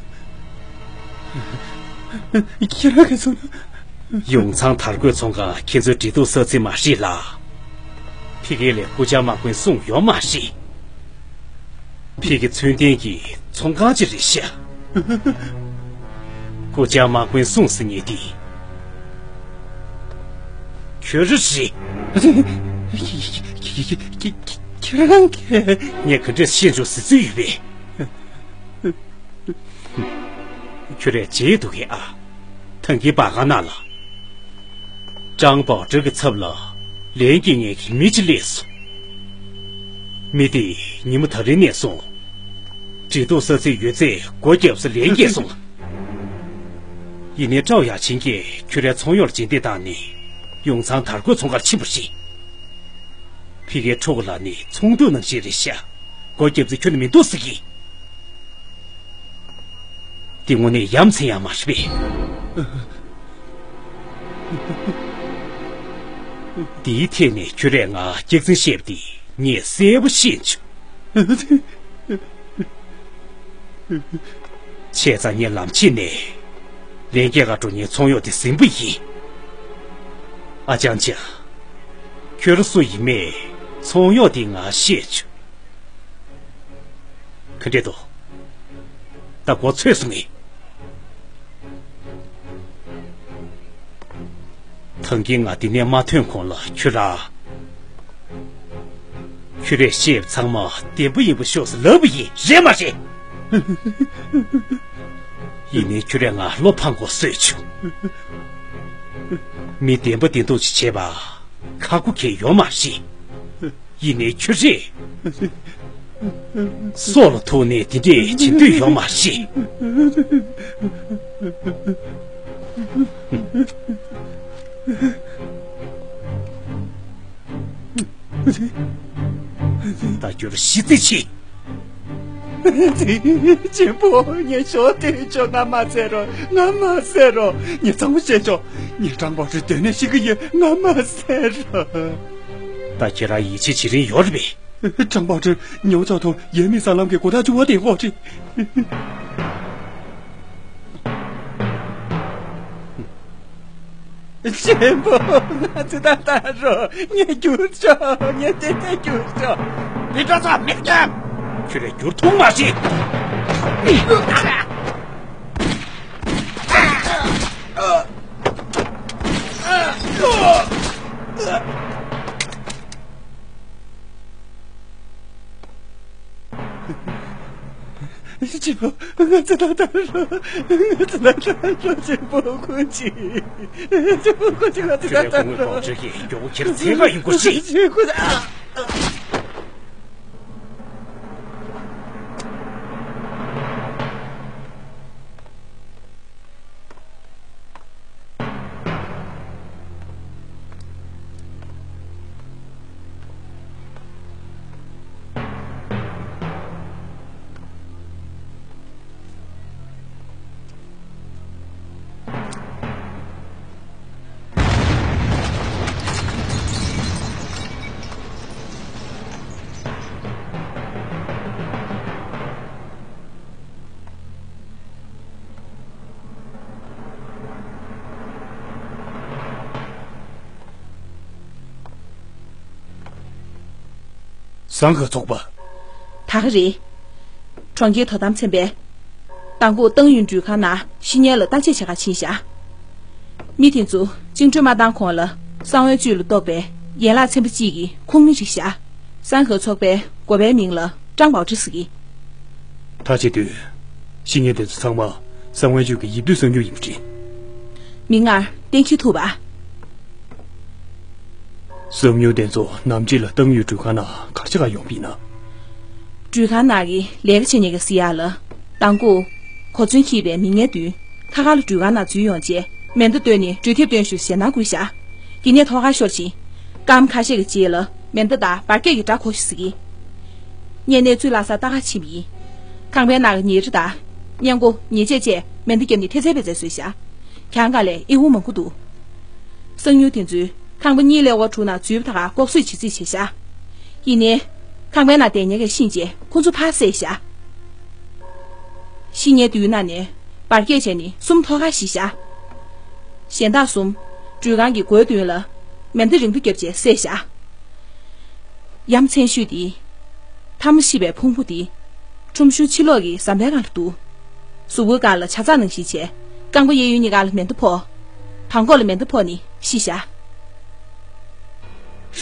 ཁྱེད་རང་གིས་གསུངས་ན། ཡུང་ཚང་དར་གོས་ཚོང་ཁང་ཁྱེད་ཚོའི་འབྲེལ་གཏུག་ས་ཚིགས་མ་རེད་ལ། ཕ་གི་ལ་སྐུ་བཅར་དམག་དཔོན་སུང་ཡོད་མ་རེད། ཕ་གི་ཚུལ་ལྡན་གྱི་ཚོང་ཁང་ཅིག་རེད་ཤག། སྐུ་བཅར་དམག་དཔོན་སུང་ཟེར་མཁན་དེ་ཁྱོད་རང་རེད། ཁྱེད་རང་གིས། ངས་ག་འདྲས་ཤེས་བྱུང་ཟེར་ཚུལ་ཡོད་པས། ཁྱོད་རས་བརྗེད་འདུག་གས་ཨ། ཐང་གི་བར་ཁ་ན་ལ། ཀྲང་པའོ་ཀྲི་གི་ཚབ་ལ་ལན་སྐྱེལ་མཁན་གྱི་མི་གཅིག་སླེབས་སོང་། མི་དེས་ཉིན་མོ་ད་རིང་ནས་བཟུང་། འབྲེལ་གཏུག་ས་ཚིགས་ཡོད་ཚད་སྒོ་བརྒྱབ་ཟེར་ལན་སྐྱེལ་སོང་། ཡིན་ནའི་ཀྲའོ་ཡ་ཆིན་གྱིས་ཁྱོད་རའི་ཚོང་གཡོག་ལ་རྗེས་འདེད་བཏང་ནས་ཡུང་ཚང་དར་གོས་ཚོང་ཁར་ཕྱིན་པ་རེད། ཕ་གིའི་ཕྲུ་གུ་ལ་ནི་ཚོང་དུས་ནང་བཞིན་རེད་ཤག། སྒོ་བརྒྱབ་ཚེ་ཁྱོན་ནས་མི་འདུག་ཟེར་གི། འདི་དངོས་གནས་ཡ་མཚན་ཡང་མ་རེད་པས། འདིའི་ཐད་ནས་ཁྱོད་རས་ང་སྐྱག་རྫུན་བཤད་པ་འདི་ངས་གསལ་པོ་ཤེས་བྱུང་། བྱས་ཙང་ངས་ལམ་ཕྱེད་ནས་ལན་སྐྱེལ་ག་འགྲོ་མཁན་ཚོང་གཡོག་དེ་ཟིན་པ་ཡིན། ཨ་ཅང་ཅང་། ཁྱོད་རང་སུ་ཡིན་མེད་ཚོང་གཡོག་དེ་ང་ཤེས་བྱུང་། ག་འདྲས་འདུག། ད་མགོ་ཚོས་སོང་ངས། ཐང་གིས་ང་འདི་ནས་མ་ཐོན་གོང་ལ་ཁྱོད་རང་། ཁྱོད་རས་བཤད་པ་ཚང་མ་བདེན་པ་ཡིན་པ་ཤོག་ཟེར་ལབ་པ་ཡིན། རེད་མ་རེད། ཡིན་ནའི་ཁྱོད་རས་ང་བློ་ཕམ་དགོས་བཟོས་བྱུང་། མི་བདེན་པ་བདེན་མདོག་ཅིག་བྱེད་པ་ཁག་པོ་གང་ཡོད་མ་རེད། ཡིན་ནའི་ཁྱོད་རས་སྲོག་ལ་ཐུག་ནས་དེ་འདྲས་བྱེད་འདོད་ཡོད་མ་རེད། ད་ཁྱོད་ཤི་རྩིས་ཆེ། གཅེན་པོ། ངས་ཞོགས་དེ་ཆོག། ང་མ་བསད་རོགས། ང་མ་བསད་རོགས། ངས་ཚང་མ་བཤད་ཆོག། ངས་ཀྲང་པའོ་ཀྲི་དོན་ནས་ཤི་གི་ཡོད། ང་མ་བསད་རོགས། ད་ཁྱེད་རང་ཡིད་ཆེས་བྱེད་རིན་ཡོད་རེད་པས། ཀྲང་པའོ་ཀྲི་ཉོ་ཆོག་ཐོ་ཡས་མི་ས་ལམ་གྱི་གོ་ཐག་ཆུ་བོ་དེ་ཧོ་ཁྲི། གཅེན་པོ། ང་ཚོ་ད་ལྟ་རོ། ངས་བསྒྱུར་ཆོག། ངས་དེ་དེ་བསྒྱུར་ཆོག། མི་འགྲོ་ཚོ་མི་སྐྱོན། ཁྱོད་རས་བསྒྱུར་ཐུབ་མ་རེད། གཅེན་པོ། ང་ཚོ་ད་ལྟ་རོ། ང་ཚོ་ད་ལྟ་རོ། གཅེན་པོ་ཁོ་ཅི། གཅེན་པོ་ཁོ་ཅི། ང་ཚོ་ད་ཁྱོད་རའི་ལྟ་སྐུ་ངོ་རོ། གྲོགས་ཁྱེད་ཚེ་ཁ་ཡོང་གོ་ཤི། གཅེན་པོ། ཟངས་དཀར་ཚོགས་པ། ད་ག་རེད། གྲོང་ཁྱེར་དོ་དམ་ཚན་པས་མདང་དགོང་ཏང་ཡོན་འགྲུལ་ཁང་ནང་བཤེར་གཉེར་ལ་བརྟག་དཔྱད་བྱེད་ག་ཕྱིན་བཞག། མི་དེ་ཚོ་བཅིངས་འགྲོལ་མ་བཏང་གོང་ལ་གསང་བའི་བཅུད་ལ་གཏོགས་པའི་ཡན་ལག་ཚན་པ་གཅིག་གི་ཁོངས་མི་རེད་བཞག། ཟངས་དཀར་ཚོགས་པའི་འགོ་པའི་མིང་ལ་ཀྲང་པའོ་ཀྲི་ཟེར་གི། ད་བྱེད་དུས། བཤེར་གཉེར་དེ་ཚོ་ཚང་མ་ གསང་བའི་ཆོས་ཀྱི་ཡིབ་དུས་གསང་ཉུལ་ཡིན་པ་རེད། མིག་སྔར་བསྟན་ཁྱི་ཐུབ་པ། གསང་ཉུལ་དེ་ཚོ་ནམ་ཕྱེད་ལ་གཏམ་ཡུལ་འགྲུལ་ཁང་ནང་ག་རེ་བྱེད་ག་ཡོང་པ་ཡིན་ན། འགྲུལ་ཁང་ནང་གི་ལས་ཀ་བྱེད་མཁན་གྱིས་ཟེར་ཡག་ལ། མདང་དགོང་གོ་མཚོན་འཁྱེར་བའི་མི་ངན་བདུན་ཁ་ཁ་ལ་འགྲུལ་ཁང་ནང་འཛུལ་ཡོང་རྗེས་མེ་མདའ་བཏོན་ནས་འགྲུལ་ཐེབས་བཏོན་ཞུ་ཞེད་སྣང་བསྐུལ་བཞག་དེ་ནས་ཐོག་ཁར་ཤོར་ཕྱིན། སྐར་མ་ཁ་ཤས་ཀྱི་རྗེས་ལ་མེ་མདའ་དང་འབར་གས་ཀྱི་སྒྲ་གོ་ཞིག་གཟིགས། ངས་གནས་ཚུལ་ལྷ་སར་ལྟ་ག་ཕྱིན་པ་ཡིན། ཁང་པའི་ནང་གི་ཉེ་རི་དང་། སྔས་མགོ་ཉེ་ཆད་བཅས་མེ་མདའ་བརྒྱབ་ནས་ཐེ་ཚེ་བེ་ཚེ་བཟོས་བཞག་གྱང་གང་ལས་ཨི་ཝུ་མང་པོ་འདུག་གསང་ཉུལ་དེ་ཚོས་ཁང་པ་གཉིས་ཀླད་ཀོར་དྲུག་ནང་འཛུལ་བ་དག་ལྐོག་གསོད་བྱེད་རྩིས་བྱས་བཞག་ཡིན་ནའི། ཁང་པའི་ནང་བསྡད་མཁན་གྱིས་ཤེས་རྗེས་ཁོ་ཚོ་ཕར་བསད་བཞག་ཤི་ཉེན་བདུན་ནང་ནས་འབར་གས་བྱས་ནས་གསུམ་ཐོག་ཁར་ཤི་བཞག་གཞན་དག་གསུམ། འགྲུལ་ཁང་གི་སྒོའི་མདུན་ལ་མེ་མདའ་རིང་པོ་བརྒྱབ་རྗེས་བསད་བཞག་ཡ་མཚན་ཤོས་དེ། ཐ་མ་ཤི་བའི་ཕུང་པོ་དེ། ཁྲོམ་གཞུང་ཕྱི་ལོགས་ཀྱི་ཟམ་པའི་སྒང་ལ་འདུག་གཟུགས་པོའི་སྒང་ལ་ཆ་ཚང་ནང་བཞིན་བྱས། རྐང་པ་གཡས་གཡོན་གཉིས་ཀ་ལ་མེ་མདའ་ཕོག་བྲང་ཁོག་ལ་མེ་མདའ་ཕོག་ནས་ཤི་བཞག་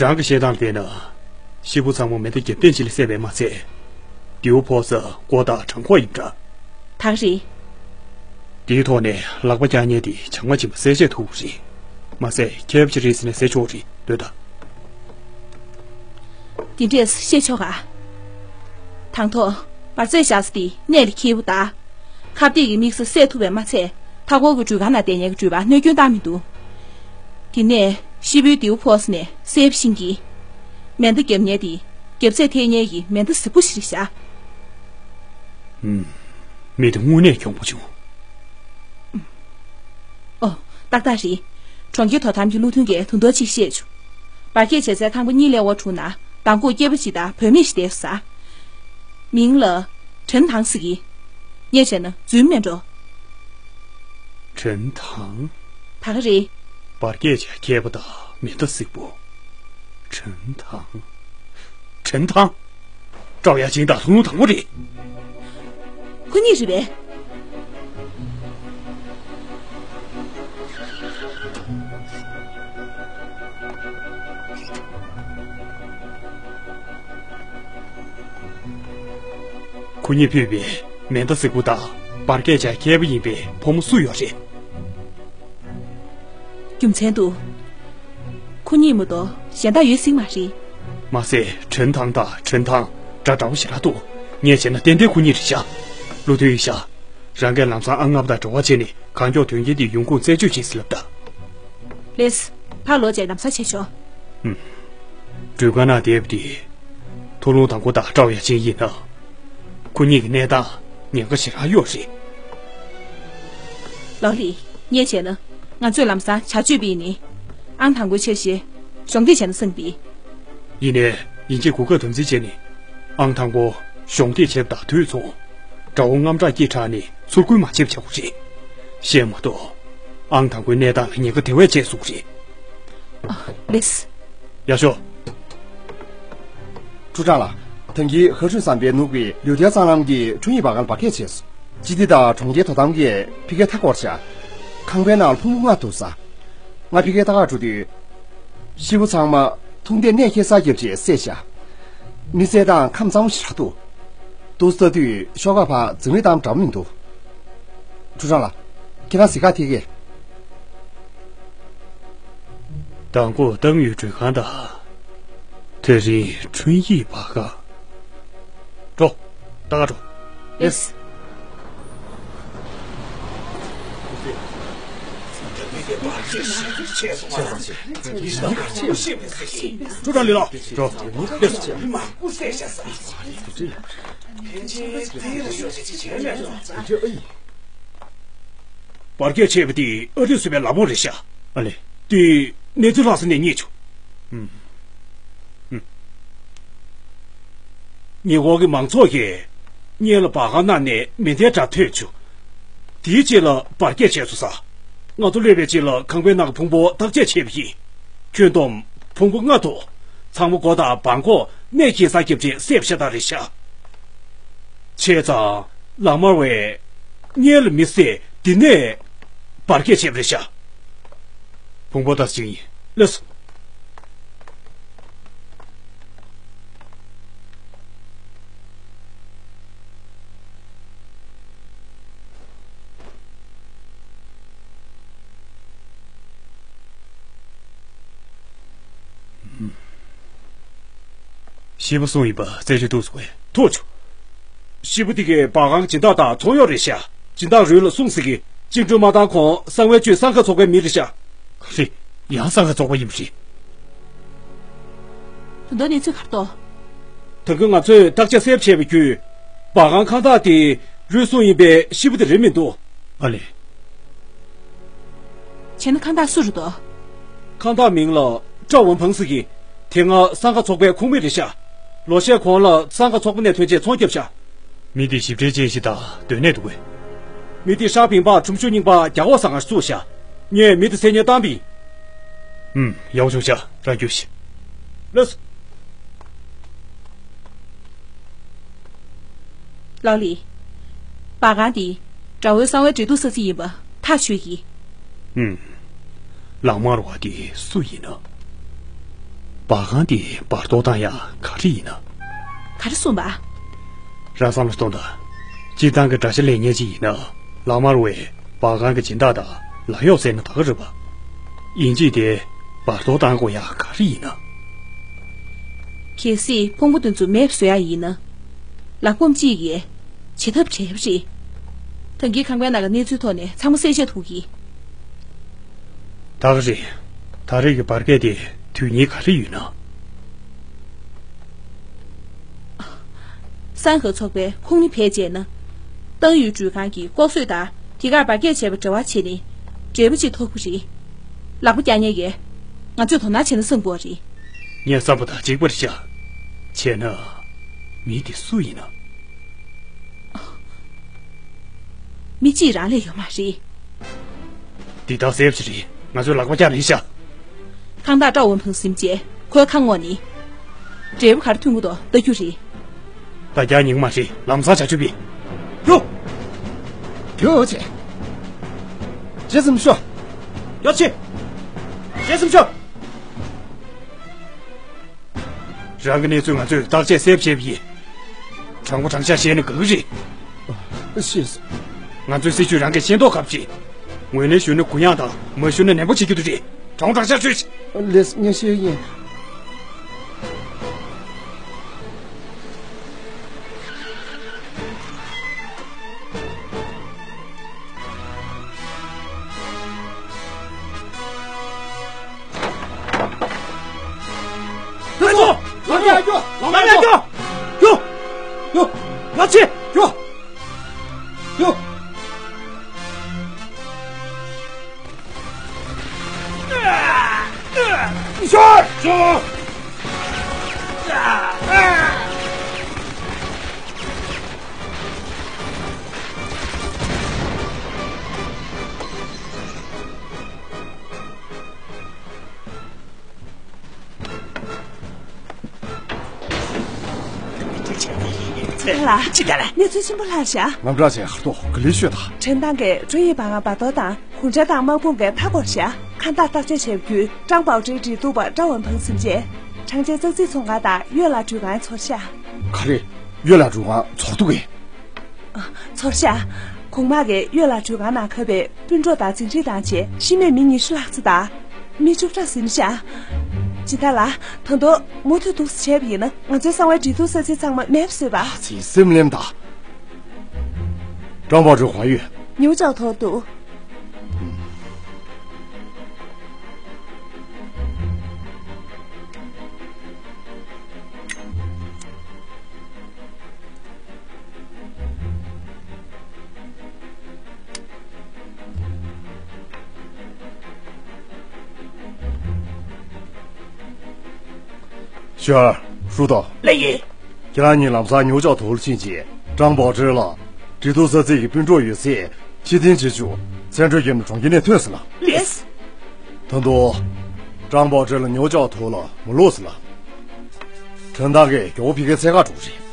རང་གི་བཤད་སྟངས་བལྟས་ན། ཤི་བོ་ཚང་མ་མེ་མདའ་རྒྱབ་རྟེན་ཅིག་ལ་བསད་པས་མ་ཚད། མདེའུ་ཕོག་ས་མགོ་དང་བྲང་ཁོག་ཡིན་འདྲ། ད་ག་རེད། དེའི་ཐོག་ནས་ལག་པ་བཀྱག་མཁན་དེ་བྱང་མ་ཕྱིན་པ་གསལ་བཤད་ཐུབ་པ་རེད། མ་ཟད་མཁས་པ་ཅིག་རེད་ཟེར་ནས་ཟེར་ཆོག་རེད་འདོད་ད། དེ་འདྲས་བཤད་ཆོག་ག་དང་ཐོག་འབར་རྫས་བཞག་ས་དེ་གནས་ལ་འཁེལ་བོ་ད། ཁ་གཏད་ཀྱི་དམིགས་བསལ་བསད་ཐུབ་པས་མ་ཚད། མཐའ་འཁོར་གྱི་འགྲུལ་ཁང་ནང་བསྡད་མཁན་གྱི་འགྲུལ་པར་གནོད་སྐྱོན་བཏང་མི་འདུག་དེ་ནས་ཤི་བོའི་མདེའུ་ཕོག་ས་ནས་གསལ་པོ་ཤེས་ཀྱི། མེ་མདའ་བརྒྱབ་མཁན་དེ་རྒྱབ་ཚད་ཐེབས་མཁན་གྱི་མེ་མདའ་གཟིག་པོ་ཞིག་རེད་བཞག་ཧུམ། མི་དེ་དངོས་གནས་གྱོང་པོ་བྱུང་། ཨོ། ཏག་ཏག་རེད། གྲོང་ཁྱེར་དོ་དམ་གྱི་བློ་མཐུན་གྱིས་དོན་དག་ཅིག་བཤད་བྱུང་། འབར་གས་བྱས་ཚད་ཁང་པ་གཉིས་ཀླད་ཀོར་དྲུག་ནང་མདང་དགོང་སྐྱེས་པ་གཅིག་དང་བུད་མེད་ཞིག་བསྡད་ས། མིང་ལ། ཁྲེན་ཐང་ཟེར་གི། ངས་བྱས་ན་རྫུན་མེད་འགྲོ། ཁྲེན་ཐང་། ད་ག་རེད། འབར་གས་བྱས་མཁས་པ་དང་མེ་མདའ་གཟིག་པོ། ཁྲེན་ཐང་། ཁྲེན་ཐང་། ཀྲའོ་ཡ་ཅིན་དང་ལྷུང་ལྷུང་དང་པོ་རེད། ཁོ་གཉིས་རེད་པས། ཁོ་གཉིས་ཕུད་པའི་མེ་མདའ་གཟིག་པོ་དང་འབར་གས་བྱས་མཁས་པ་ཡིན་པའི་ཕོ་མོ་སུ་ཡོད་རེད། རྒྱུ་མཚན་འདུག་ཁོ་གཉིས་མ་གཏོགས་གཞན་དག་ཡོད་སྲིད་མ་རེད། མ་ཟད་ཁྲེན་ཐང་དང་ཁྲེན་ཐང་འདྲ་འདྲ་བོ་ཞེ་དྲག་འདུག་ངས་བྱས་ན་ཏན་ཏན་ཁོ་གཉིས་རེད་ཤག་བློ་མཐུན་ཡིན་ཤག་རང་གིས་ལམ་སང་ཨང་ལྔ་པ་དང་འབྲེལ་བ་བྱས་ནས་གང་མགྱོགས་དོན་རྐྱེན་དེ་ཡོང་ཁུངས་རྩད་གཅོད་བྱེད་ཟེར་ལབ་ད། ལེས། ཕར་ལོག་བྱས་ལམ་སང་བྱེད་ཆོག་ཧུམ། འགྲུལ་ཁང་ནང་བསྡད་པ་དེ། ཐུ་ལུང་དང་པོ་དང་ཀྲའོ་ཡ་ཅིན་ཡིན་ན། ཁོ་གཉིས་ཀྱི་གནས་སྟངས་ཉེན་ཁ་ཞེ་དྲག་ཡོད་རེད། ལའོ་ལི། ངས་བྱས་ན་ང་ཚོས་ལམ་སང་བྱ་སྤྱོད་སྤེལ་ནས། ཨང་དང་པོའི་འཆར་གཞི་གཞོགས་འདེགས་བྱས་ན་བསམ་པས། ཡིན་ནའི་ཡིན་གཅིག་གོ་སྐབས་དམ་འཛིན་བྱས་ནས། ཨང་དང་པོ་གཞོགས་འདེགས་བྱས་པ་དང་དུས་མཚུངས། དགྲ་བོ་དངངས་སྐྲག་སྐྱེས་དྲགས་ནས་ཚུར་རྒོལ་མ་བྱེད་པ་བྱ་དགོས་རེད། བཤད་མ་གཏོགས། ཨང་དང་པོའི་གནས་སྟངས་ལ་ཉེན་ཁ་དེ་བས་ཆེ་བཟོ་གི་རེད། ཨ། ལེས། ཡག་ཤོས། ཁྲུའུ་ཀྲང་ལགས། ཐང་གི་ཧ་ཧྲུན་ཟམ་པའི་ནུབ་ཀྱི་ལུས་རྟེན་གཙང་ལམ་གྱི་འཕྲུལ་ཡིག་སྦར་ཁང་འབར་གས་བྱས་སོང་། སྤྱི་བདེ་དང་གྲོང་ཁྱེར་དོ་དམ་གྱིས་ཕ་གིར་མཐའ་བསྐོར་བྱས། ཁང་པའི་ནང་ལ་ཕུང་པོ་ལྔ་འདུག་ས། ང་ཕ་གིར་ལྟ་ག་འགྲོ་དུས། ཤི་བོ་ཚང་མ་འཐུང་ལྡེར་གནས་འཁེལ་ས་བརྒྱབ་རྗེས་བསད་བཞག་མི་བསད་སྟངས་ཁམས་གཙང་མོ་ཞེ་དྲག་འདུག་ཏོག་ཙམ་ལྟ་དུས་ཤོག་ཁག་ཕར་འཛིང་རེས་བཏང་འདྲ་པོ་མི་འདུག་ཁྲུའུ་ཀྲང་ལགས། ཁྱེད་རང་གཟིགས་ཁ་ཐེག་གེ། མདང་དགོང་གཏམ་ཡུལ་འགྲུལ་ཁང་དང་། དེ་རིང་འཕྲུལ་ཡིག་སྦར་ཁང་། འགྲོ། ལྟ་ག་འགྲོ། ལེས། ཁྲུའུ་ཀྲང་ལི་ལགས། འགྲོ། ལེས། འབར་གས་བྱས་པ་དེ་ཨ་རིས་བཟོས་པའི་ལག་འཕྲུག་རེད་ཤག་ཨ་ལེ། དེ་གནས་ཚུལ་ལྷག་ས་ནས་རྙེད་བྱུང་། ཨུམ། ཨུམ། ཉེ་འཁོར་གྱི་མང་ཚོགས་ཀྱིས་སྔོན་ལ་སྦར་ཁང་ནང་ནས་མེ་མདའི་སྒྲ་ཐོས་བྱུང་། དེའི་རྗེས་ལ་འབར་གས་བྱས་སོང་ཟེར། ང་ཚོ་སླེབས་པའི་རྗེས་ལ་ཁང་པའི་ནང་གི་ཕུང་པོ་བརྟག་དཔྱད་བྱས་པ་ཡིན། ཁྱོན་བསྡོམས་ཕུང་པོ་ལྔ་འདུག་ཚང་མ་མགོ་དང་བྲང་ཁོག་གནས་འཁེལ་སར་བརྒྱབ་རྗེས་བསད་པ་ཤ་སྟག་རེད་ཤག་བྱས་ཙང་ལག་དམར་བས་སྔོན་ལ་མི་བསད་དེ་ནས་འབར་གས་བྱས་པ་རེད་ཤག་ཕུང་པོ་ལྟ་ས་ཅིག་ཡིན། ལགས་སོ། ཤི་བོ་སུ་ཡིན་པ་རྩད་གཅོད་ཐུབ་སོང་བས། ཐུག་ཆོག་ཤི་བོ་དེ་གའི་བ་གང་གི་སྦྱིན་བདག་དང་ཚོང་གཡོག་རེད་ཤག་སྦྱིན་བདག་རུས་ལ་གསུངས་ཟིན་གི། བཅིངས་འགྲོལ་མ་བཏང་གོང་གསང་བའི་ཆོས་གསང་སྔགས་ཚོགས་པའི་མི་རེད་ཤག་རེད། ཡང་གསང་སྔགས་ཚོགས་པ་ཡིན་པ་རེད། དོན་དག་གནས་ཚུལ་ག་རེ་འདུག་ད་གིན་ང་ཚོས་བརྟག་དཔྱད་གསལ་པོ་བྱས་པའི་བརྒྱུད། བ་གང་ཁང་བདག་དེ་རུས་སུ་ཡིན་པའི་ཤི་བོ་དེ་རེད་མི་འདུག་ཨ་ལེ། བྱས་ན་ཁང་བདག་སུ་རེད་འདུག་ཁང་བདག་མིང་ལ་ཀྲའོ་ཝུན་ཕང་ཟེར་གི། དེ་སྔ་གསང་སྔགས་ཚོགས་པའི་ཁོངས་མི་རེད་ཤག་ལོ་ཤས་གོང་ལ་གསང་སྔགས་ཚོགས་པ་ནས་ཐོན་རྗེས་ཚོང་བརྒྱབ་ཤག་མི་དེ་ཞིབ་ཕྲའི་ཅན་ཞིག་དང་སྡོད་གནས་འདུག་གས། མི་དེ་ཧྲ་ཕིང་པ་ཁྲོམ་གཞུང་རྙིང་པ་རྒྱ་འོག་ས་ང་བཙུགས་ཤག་ངས་མི་དེ་མཚན་སྙན་བཏང་པ་ཡིན། ཨུམ། ཡག་པོ་བྱུང་ཤག་རང་རྒྱུགས་ཤིག་ལགས་སོ། ལའོ་ལི། བ་གང་དེ་དགྲ་བོའི་གསང་བའི་འབྲེལ་གཏུག་ས་ཚིགས་ཡིན་པ་ཐག་ཆོད་ཀྱི། ཨུམ། ལག་དམར་བ་དེ་སུ་ཡིན་ན། བ་གང་དེ་བར་སྟོང་བཏང་ཡག་ག་རེ་ཡིན་ན། ག་རེ་གསུངས་པ། རང་བསམ་བློ་གཏོང་དང་། སྤྱིར་བཏང་གི་དགྲ་ཤ་ལེན་མཁན་ཅིག་ཡིན་ན། ལག་དམར་བས་བ་གང་གི་སྦྱིན་བདག་དང་ལག་གཡོག་བསད་ན་ད་ག་རེད་པ། ཡིན་གཅིག་དེ་བར་སྟོང་བཏང་དགོས་ཡག་ག་རེ་ཡིན་ན། གལ་སྲིད་ཕུང་པོ་དེ་ཚོ་མེད་པ་བཟོ་ཡག་ཡིན་ན། ལག་དཔོན་གཅིག་གིས་བྱེད་ཐབས་བྲལ་བ་རེད། ད་གིན་ཁང་པའི་ནང་གི་གནས་ཚུལ་ཐོག་ནས་ཚང་མ་གསལ་བཤད་ཐུབ་ཀྱི། ད་ག་རེད། ད་རེས་ཀྱི་བར་བརྒལ་དེ་དུས་ཡུན་ག་རེ་ཡོད་ན། གསང་སྔགས་ཚོགས་པའི་ཁུངས་སྣེ་བེད་སྤྱད་ན། ཏང་ཡུལ་འགྲུལ་ཁང་གི་ལྐོག་གསོད་དང་དེ་གར་བར་བརྒལ་བྱས་པ་འབྲེལ་བ་བྱས་ནས་འབྲས་བུ་ཅིག་ཐོབ་ཀྱི་རེད། ལག་པ་བརྐྱངས་ཉེན་ཡོད། ང་ཚོས་དོ་སྣང་བྱས་ན་བསམ་དགོས་རེད། ངའི་བསམ་པ་དང་གཅིག་པ་རེད་ཤག་བྱས་ན། མི་དེ་སུ་ཡིན་ན། མི་གཅིག་རང་ལས་ཡོད་མ་རེད། འདི་དག་གསལ་པོ་ཞིག་རེད། ང་ཚོས་ལག་པ་བརྐྱངས་ནས་ཤག་ཁང་བདག་ཀྲའོ་ཝུན་ཕང་ཟིན་རྗེས་ཁོའི་ཁ་ངོ་ནས། འབྲས་བུ་ག་རེ་ཐོན་གྱི་འདུག་ལྟ་རྒྱུ་རེད། ད་རྒྱག་ཉེན་མ་རེད། ལམ་སང་བྱ་སྤྱོད་པས། ཡོ། ཡོ་ཆེ། ཇེ་སིམ་ཤོ། ཡོ་ཆེ། ཇེ་སིམ་ཤོ། རང་གི་གནས་ཚུལ་ང་ཚོས་བརྟག་དཔྱད་གསལ་པོ་བྱས་པ་ཡིན། དྲང་པོ་དྲང་བཞག་བཤད་ན་དགའ་གི་རེད། ཤེས་སོང་། ང་ཚོའི་སྲིད་ཇུས་རང་གིས་ཤེས་མདོག་ཁ་པོ་བྱེད། ངོས་ལེན་ཞུས་ན་གུ་ཡངས་དང་མ་ཞུས་ན་ནན་པོ་བྱེད་རྒྱུ་དེ་རེད། དྲང་པོ་དྲང་བཞག་ཤོད་ཤིག་ལགས་སོ། ངས་ཤེས་ཡིན། ལགས་སོ། ལགས་སོ། ལགས་སོ། ཡོ། ཡོ། ཡོ། ཡོ། ཡོ། ཡོ། ཡོ། ཤོར། ཤོར། ལ། ཅི་ད་ལ། གནས་ཚུལ་ཆེན་པོ་ལྷག་ཤག་ངམ་དྲག་ཆེ། ཧར་ཐོག་གི་ལི་ཤོད་ད། ཁྲིན་ཏང་གི་ཀྲུའུ་ཡི་བ་ང་བ་ཏོ་དང་གུང་ཁྲན་ཏང་དམག་དཔུང་གི་མཐའ་བསྐོར་ཤག་ཁང་བདག་བརྟག་དཔྱད་བྱས་པ་བརྒྱུད་ཀྲང་པའོ་ཀྲེའི་འབྲེལ་གཏུག་པ་ཀྲའོ་ཝུན་ཕང་ཟིན་རྗེས། ཁྲང་ཅན་ཙག་ཙིག་ཚོང་ཁང་དང་གཡོས་ལ་འགྲུལ་ཁང་ཚོར་ཤག་ག་རེ། གཡོས་ལ་འགྲུལ་ཁང་ཚོར་འདུག་གས། ཚོར་ཤག་གོང་དམག་གིས་གཡོས་ལ་འགྲུལ་ཁང་ནང་ཁ་བའི་སྤུན་གྲོགས་དང་འཛིང་རེས་བཏང་རྗེས་ཤི་རྨས་མི་ཉི་ཤུ་ལྷག་ཙམ་དང་། མི་བཅུ་ཕྲག་ཟིན་ཤག་ཇི་ལྟར་ལ། ད་དུང་མུ་མཐུད་འདུག་སེ་བྱས་པ་ཡིན་ན་ང་ཚོའི་གསང་བའི་འབྲེལ་གཏུག་ས་ཚིགས་ཚང་མ་མེད་པ་བཟོས་པ། ཨ་ཙི་སེམས་ལེམ་དང་། ཀྲང་པའོ་ཀྲོའུ་གང་ཡོད། ཉུའུ་ཅའོ་ཐོག་ཏུ། ཞར། ཧྲུའུ་ཏོ། ལགས་ཡིན། ཁྱེད་རང་གཉིས་ལམ་སང་ཉུའུ་ཅའོ་ཐོག་ལ་ཕྱིན་རྗེས་ཀྲང་པའོ་ཀྲོའུ་ལ་འབྲེལ་གཏུག་ས་ཚིགས་ཀྱི་སྤུན་གྲོགས་ཡོད་ཚད་ཕྱིར་འཐེན་བྱེད་རྒྱུ་མཚན་སྤྲོད་བརྒྱབ་ནས་གྲོང་ཁྱེར་ནས་ཐོན་ཟིན་ལ། ལགས། ད་དུང་། ཀྲང་པའོ་ཀྲོའུ་ལ་ཉུའུ་ཅའོ་ཐོག་ལ་མ་ལོག་ཟེར་ལ། ཁྲིན་ཏང་གིས་མགྱོགས་པོ་ཕ་གིར་འཚོལ་གར་འགྲོ་གི་རེད།